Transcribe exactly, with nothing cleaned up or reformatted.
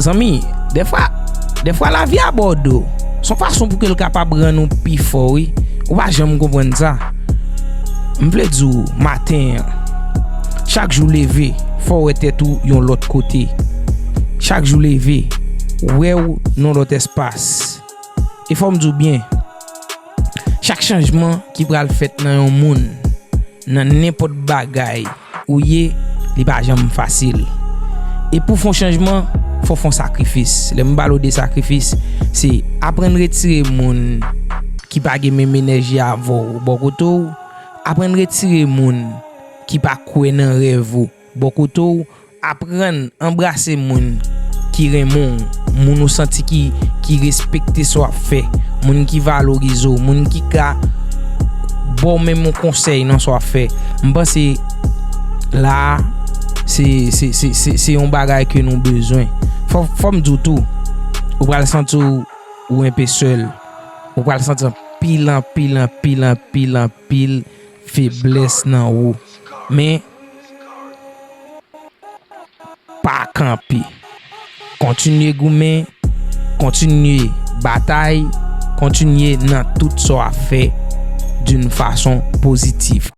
Zanmi, dèfwa, dèfwa lavi abòde w. Se yon fason pou ke l kapab rann ou pi fò, wi. Ou pa janm konprann sa. M vle di w, maten an, chak jou leve, fò w wè tèt ou yon lòt kote. Chak jou leve, wè w nan lòt espas. E fò m di w byen, chak chanjman ki pral fèt nan yon moun, nan nenpòt bagay ou ye, li pa janm fasil. E pou fè yon chanjman, fò w fè yon sakrifis. Lè m pale w de sakrifis, se aprann retire moun ki pa gen menm enèji avè w bò kote w, aprann retire moun ki pa kwè nan rèv ou bò kote w, aprann anbrase moun ki renmen w, moun ou santi ki, ki respekte sa w ap fè, moun ki valorize w, moun ki ka ba w menm yon konsèy nan sa w ap fè. M panse la a, se, se, se, se, se yon bagay ke nou bezwen. Fò, fò m di w tou, ou pral santi w, ou enpe sèl. Ou pral santi anpil, anpil, anpil, anpil, anpil feblès nan ou. Men, pa kanpe. Kontinye goumen, kontinye batay, kontinye nan tout sa w ap fè d'une façon positive.